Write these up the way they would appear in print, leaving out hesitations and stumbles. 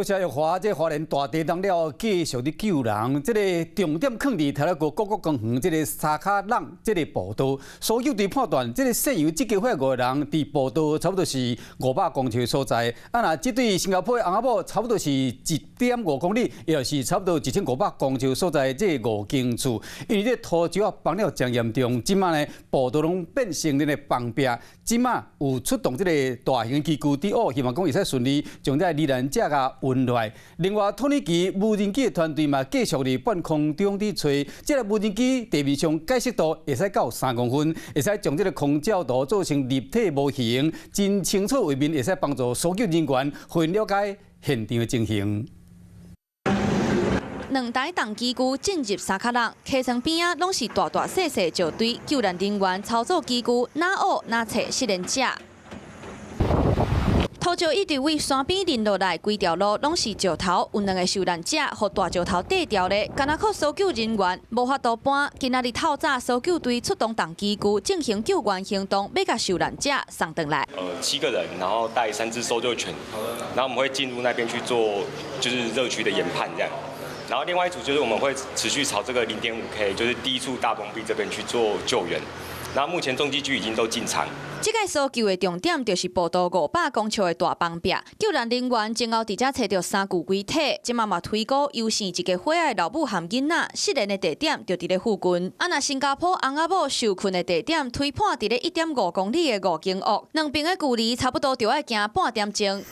多謝玉華，這花蓮大地動了後，繼續佇救人。這個重點囥佇頭一個國國公園這個沙卡朗這個步道，搜救隊判斷，這個現有這個火五個人佇步道差不多是500公尺的所在。啊，若這對新加坡的翁仔某差不多是1.5公里，也就是差不多1500公尺的所在，這個五間厝，因為這土石啊崩了真嚴重，這馬呢步道攏變成這個崩壁，這馬有出動這個大型機具佇挖，希望講會使順利將這個罹難者共運落來。另外，土耳其無人機的團隊嘛，繼續佇半空中佇揣，這個無人機地面上解析度會使到3公分，會使將這個空照圖做成立體模型，真清楚畫面，會使幫助搜救人員去了解現場的情形。兩台重機具進入沙卡朗，溪床邊仔攏是大大細細石堆，救難人員操作機具，哪挖哪揣失聯者。土石一直對山邊淋落來，規條路攏是石頭，有兩个受難者予大石頭綴牢咧，敢若靠搜救人員無法度搬。今仔日透早，搜救隊出動重機具進行救援行動，欲共受難者送轉來。7個人，然後帶三隻搜救犬，然後我們會進入那邊去做，就是熱區的研判這樣。然後另外一組就是我們會持續朝這個0.5 K，就是第一處大崩壁這邊去做救援。然後目前重機具已經都進場。這個搜救的重點就是步道500公尺的大崩壁，救難人員前後佇遮揣著三具遺體，這馬嘛推估優生一家伙仔的老母和囡仔失聯的地點就佇咧附近。啊，若新加坡翁仔某受困的地點推判佇咧1.5公里的五間屋，兩邊的距離差不多就愛行半點鐘。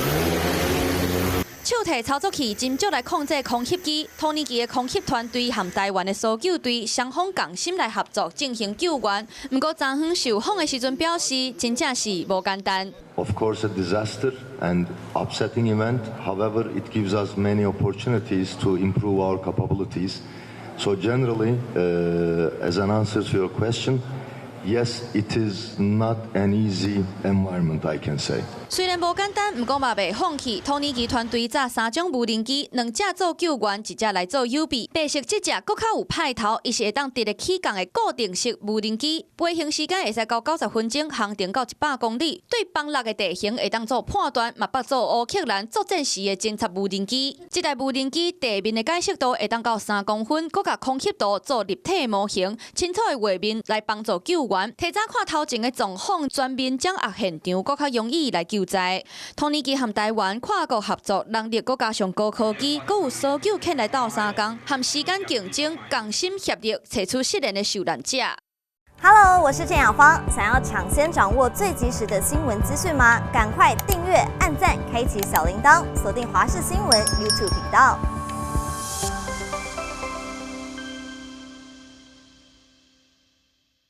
手提操作器真少來控制空翕機，土耳其的空翕團隊和台灣的搜救隊雙方共心來合作進行救援。毋過昨昏受訪的時陣表示，真正是無簡單。 Of course, a disaster and upsetting event. However, it gives us many opportunities to improve our capabilities. So generally, as an answer to your question, yes, it is not an easy environment, I can say. 雖然無簡單，毋過嘛袂放棄。土耳其團隊載三種無人機，兩隻做救援，一隻來做誘避。白色這隻閣較有派頭，伊是會當直直起降的固定式無人機，飛行時間會使到90分鐘，航程到100公里。對崩落的地形會當做判斷，嘛捌做烏克蘭作戰時的偵察無人機。這台無人機地面的解析度會當到3公分，閣共空翕圖做立體模型，清楚的畫面來幫助救援。提早看頭前的狀況，全面掌握現場，閣較容易來救災。土耳其和台灣跨國合作，能力閣加上高科技，閣有搜救犬來鬥相共，和時間競爭，共心協力，揣出失聯的受難者。 Hello，我是鄭雅芳。想要搶先掌握最及時的新聞資訊嗎？趕快訂閱、按讚、開啟小鈴鐺，鎖定華視新聞 YouTube 頻道。